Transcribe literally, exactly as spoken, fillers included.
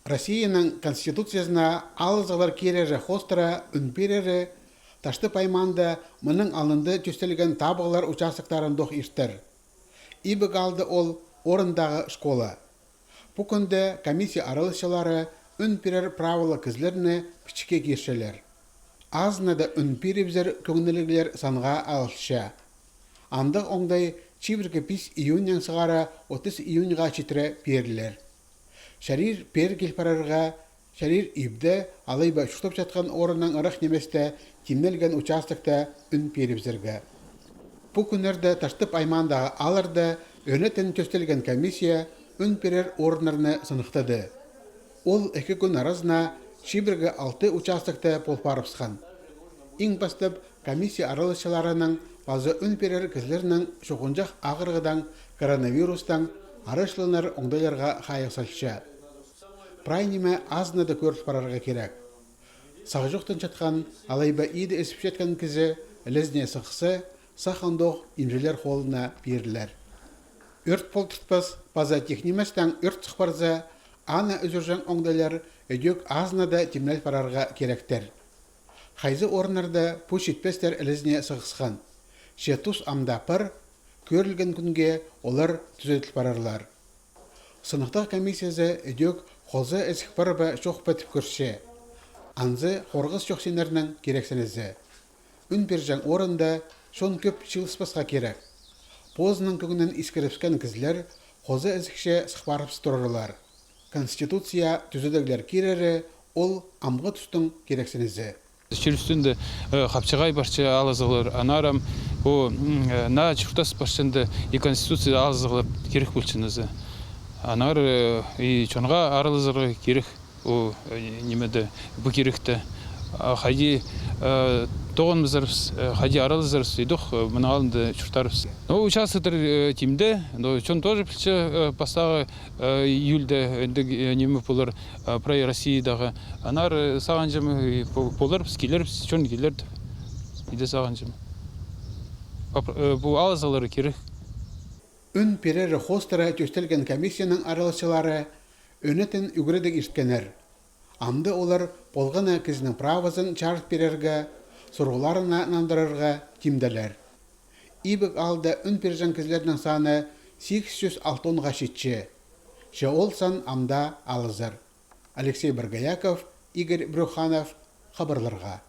Россияның Конституциязына алызығлар кирері хоостыра ӱн пирері Таштып аймаанда мының алнында тӧстелген табығлар участоктарындох иртер. Ибіг аалда ол орындағы школа. Пу кӱнде комиссия араласчылары ӱн пирер праволығ кізілерні пічікке кирчелер. Азынада ӱн пирібізер кӧңніліглер санға алылча. Андағ оңдай чибіргі пис июньнаң сығара отыс июньға читіре пирілер. Чарир пеер кил парарға, чарир ибде алай ба чуртап чатхан орыннаң ырах ниместе тимнелген участокта ӱн пирібізерге. Пу кӱннерде Таштып аймаандағы аалларда ӧнетін тӧстелген комиссия ӱн пирер орыннарны сыныхтады. Ол ікі кӱн аразына чибіргі алты участокта пол парыбысхан. Иң пастап комиссия араласчыларының паза ӱн пирер кізілернің чуғынҷах ағырығдаң, коронавирустаң арачыланар оңдайларға хайығ салча. Прай ниме азынада кӧріл парарға кирек. Сағҷохтанчатхан алай ба иді ізіпчеткен кізі ілезіне сығысса, сах андох имҷілер холына пирілер. Ӧрт полтыртпас паза тик ниместең ӧрт сых парза, аны ӱзӱрҷең оңдайлар ідӧк азынада тимнел парарға киректер. Хайзы орыннарда пу читпестер ілезіне сығысхан. Че тус ам даа пар, кӧрілген кӱнге олар тӱзеділ парарлар. Сыныхтағ комиссиязы ідӧк хоза ізік пар ба чох па тіп кӧрче. Анзы хорғыс чох синнернің кирексінізі. Ӱн пирҷең орында чон кӧп чыылыспасха кирек. Позының кӧңнін искірібіскен кізілер хоза ізікче сых парыбыс турарлар. Конституция тӱзедіглер кирері ол амғы тустың кирексінізі. Чир ӱстӱнде хапчағай парча алызығлар, анарам о наа чуртас парчанда и Конституция алызығлар кирек полча нооза. Анар и чонға аралызарға кирек о нимеде, пу киректе. Хайди тоғынмазарбыс, хайди аралазарбыс, идӧк мының алнында чуртарбыс. Но участоктар тимде, но чон тоже пілче пастағы июльда індіг ниме полар прай Россиядағы. Анар сағынчам, поларбыс, килербіс, чон килер тіп. Иде сағынчам. Пу алызығлар кирек. Ӱн пирері хоостыра тӧстелген комиссияның араласчылары ӧнетін ӱгредіг ирткеннер. Амды олар полған на кізінің правозын чарыт пирерге, сурығларына нандырарға тимделер. Ибіг аалда ӱн пирҷең кізілернің саны сигіс чӱс алтонға читче. Че ол сан ам даа алызар. Алексей Боргояков, Игорь Брюханов, хабарларға.